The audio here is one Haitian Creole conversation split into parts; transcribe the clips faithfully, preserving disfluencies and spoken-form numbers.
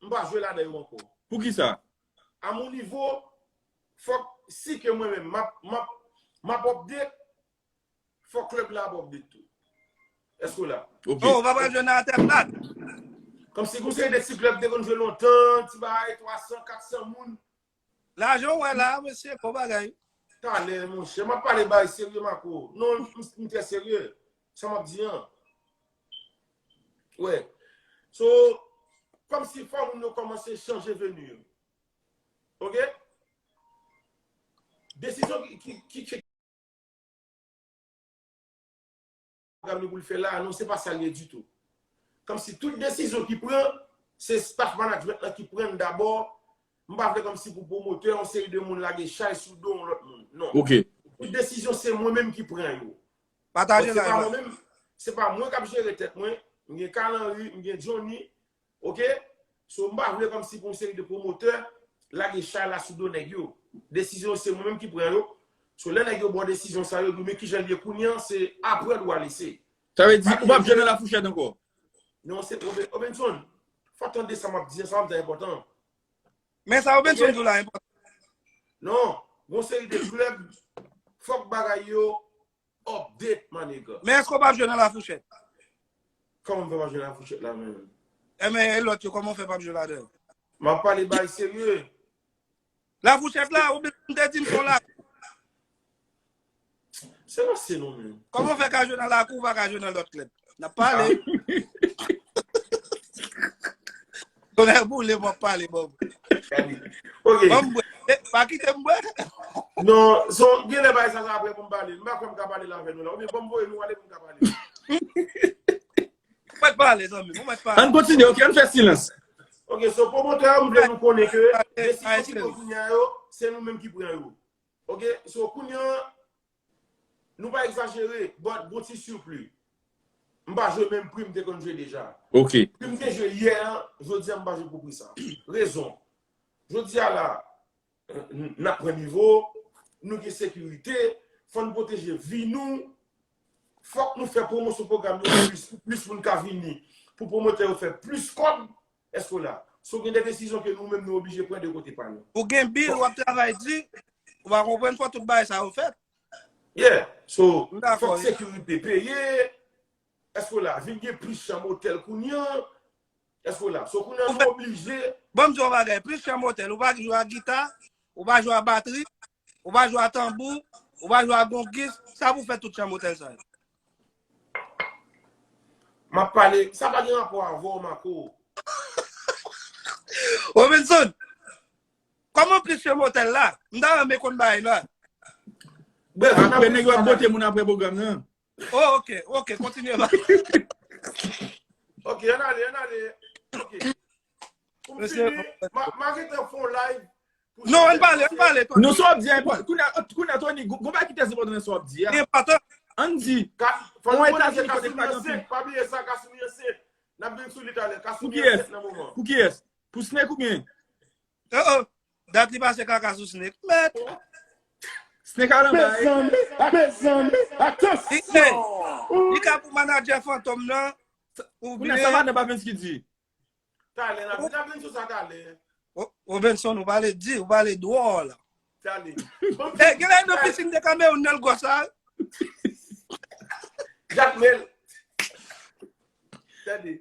m pa jwe ladan yo ankò. Poukisa? A mon nivo, fòk si ke mwen menm, m ap, m ap, m ap update, fòk klèb la ap update tou. Èske w la? Ok. Oh, ou pa pral jwe nan atè plat. Kòmsi gon seri de ti klèb te konn jwe lontan, ti bagay twa san, kat san moun. Lajan w wè la, mesye, gwo bagay. Talè, monchè, m ap pale bagay serye, Marco. Non, m, m trè serye. Sa m ap di an. Wè. So, kòmsi fò moun yo kòmanse chanje veni yo. Ok? Desizyon ki, ki, ki, ki pwogram li pou l fè la, non, se pa sa l ye ditou. Kòmsi tout desizyon ki pran, se staff management lan ki pran l dabò. M pa vle kòmsi pou pwomotè, yon seri de moun lage chay sou do yon lòt moun. Non. Ok. Tout desizyon, se mwen menm ki pran yo. Pataje live la. Se pa mwen menm, se pa mwen k ap jere tèt mwen. M gen Carl Henry, m gen Johnny, ok? So, m pa vle kòmsi pou yon seri de pwomotè lage chay la sou do nèg yo. Desizyon se mwen menm ki pran yo. So, lè nèg yo ba w desizyon sa yo, di w men kijan l ye kounye an, se apre w a lese. Sa vle di, ou p ap jwe nan la fouchèt ankò? Non, se Robe-, Robenson, fò w tande sa m ap di an, sa m ap di an enpòtan. Men sa Robenson di w la enpòtan. Non, gon seri de klèb, fòk bagay yo update, my nigga. Men èske w p ap jwe nan la fouchèt? Kòman m fè p ap jwe nan la fouchèt la, menm? Enben, e lòt yo, kòman w fè p ap jwe ladan? M ap pale bay serye. La fouchèt la, ou te di m son la. Se pase non, menm. Kòman w fè ka jwe nan lakou, ou pa ka jwe nan lòt klèb? N ap pale. Tonnè boule, m ap pale, bòb. Ok. Ban m bwè. Eh, pa kite m bwè. Non, so, genlè bay sa, sa apre pou m pale. M pa kwè m ka pale la avè nou la. Oubyen, ban m voye nou ale pou m ka pale. Ou mèt pale, zanmi m, ou mèt pale. Ann kontinye, ok, ann fè silans. Ok, so, pwomotè yo, m vle nou konnen ke desizyon ki pran kounye a yo, se nou menm ki pran yo. Ok, so, kounye a, nou pa egzajere, but gon ti sipli. M pa jwe menm pri m te konn jwe deja. Ok. Pri m te jwe yè a, jodi a m pa jwe pou pri sa. Rezon. Jodi a la, n, n ap pran nivo, nou gen sekirite, fò n pwoteje vi nou, fòk nou fè pwomosyon pwogram yo plis, pou plis moun ka vini, pou pwomotè yo fè plis kòb, èske w la? So gen de desizyon ke nou menm nou oblije pran de kote pa nou. Ou gen bil, w ap travay di, ou pa konprann fò tout bagay sa yo fèt. Yeah, so, fòk sekirite peye, èske w la? Vin gen plis chanm otèl kounye an, èske w la? So, kounye an, nou oblije. Ban m di w yon bagay, plis chanm otèl, ou pa jwe ak gita, ou pa jwe ak batri, ou pa jwe ak tanbou, ou pa jwe ak gongis, sa pou fè tout chanm otèl sa yo? M ap pale, sa pa gen rapò avè w, Marco. Robenson, kòman plis chanm otèl la? M ta renmen konn bagay la. Bref, apre nèg yo ap bote moun apre pwogram nan. Oh, ok, ok, kontinye ba. Ok, ann ale, ann ale. Ok. Pou m fini, m a, m a gentan fè yon live. Non, ann pale, ann pale. Non, sa w ap di a enpòtan. Kounye a, kounye a, Tony, gon, gon bagay ki trè enpòtan nan sa w ap di a. Enpòtan. Ann di, yon Etazini kote k pa gen anpil. Pa bliye sa, Kasumi ansent. N ap vin sou li talè. Kasumi ansent nan moman. Pou kiyès? Pou Snake oubyen? Oh, oh. Dat li pase kaka sou Snake. Mèt. Snake al anba. Mezanmi, mezanmi, atansyon. Li ka pou manadjè Fantom nan. Kounye a, sa Vanna Babinski di. Talè, n ap, n ap vin sou sa talè. Robenson, ou pale di, ou pale dwòl. Talè. Eh, genlè nan pisin de Kamewoun nan l gòs la. Jakmèl. Tande.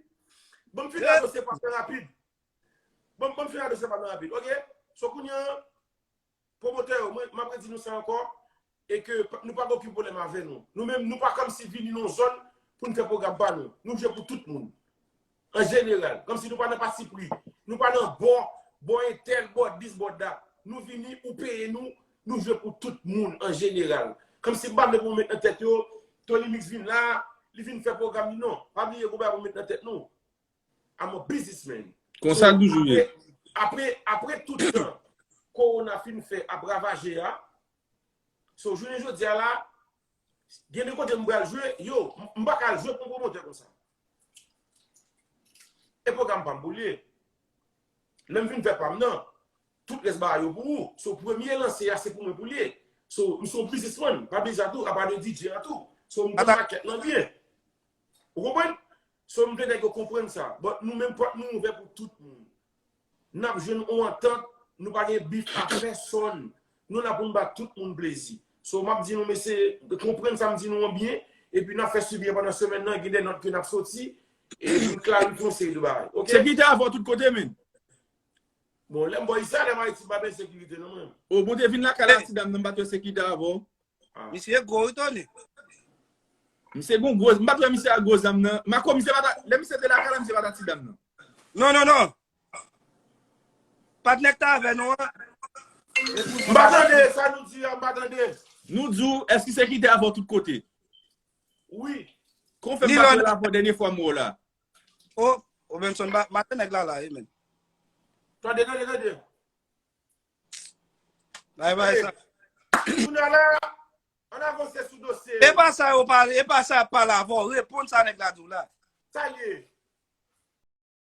Ban m fini anonse pa fè rapid. Ban m, ban m fini anonse pa fè rapid. Ok? So kounye a, pwomotè yo, mwen, m ap redi nou sa ankò, e ke pa, nou pa gen okenn pwoblèm avè nou. Nou menm, nou pa kòmsi vini nan yon zòn pou n fè pwogram pa nou. Nou jwe pou tout moun. An jeneral. Kòmsi nou pa nan pati pri. Nou pa nan bò, bò entèl, bò dis, bò dat. Nou vini, ou peye nou, nou jwe pou tout moun an jeneral. Kòmsi m pa vle pou nou met nan tèt yo, Tony Mix vin la, li vin fè pwogram li, non. Pa bliye gon bagay pou met nan tèt nou. I'm a businessman. Konsa l toujou ye. Apre, apre, apre tout tan kowona fin fè ap ravaje a, so, jounen jodi a la, gen de kote m pral jwe, yo, m, m pa ka al jwe pou pwomotè konsa. E pwogram pa m pou l ye. Lè m fin fè pa m nan, tout rès bagay yo pou ou. So, premye lanse a, se pou mwen pou l ye. So, m se yon businessman, pa bliye sa tou, apa de D J a tou. So, m konn makèt lan byen. Ou konprann? So, m vle nèg yo konprann sa. But nou menm pòt nou ouvè pou tout moun. n ap jwenn yon antant, nou pa gen bif ak pèsonn. Nou la pou n ba tout moun plezi. So, m ap di nou, mesye, konprann sa m di nou an byen, epi n ap fè swivi an pandan semèn nan, gen de nòt ke n ap soti, e pou n klarifye yon seri de bagay. Ok? Sekirite avè w tout kote, men. Bon, lè m bò isit, lè m Ayiti, m pa byen sekirite, non, mwen. O, bon, te vin lakay la, ti dam nan, m pa t wè sekirite avè w. Misye gwo, wi, Tony. Misye gon gwo, m pa t wè misye ak gwo zam nan. Mako, misye pa ta, lè misye te lakay la, misye pa ta ti dam nan. Non, non, non. Patnè k ta avè nou an. M pa tande sa nou di a, m pa tande. Nou di w, èske sekirite avè w tout kote? Wi. Kon fè m pa tande la pou dènye fwa m wè w la. O, Robenson, maten nèg la la, wi, men. Tande, tande, tande. Bay, bay, sa. Kounye a la, ann avanse sou dosye. E pa sa yo pale, e pa sa y ap pale avè w. Reponn sa nèg la di w la. Sa l ye?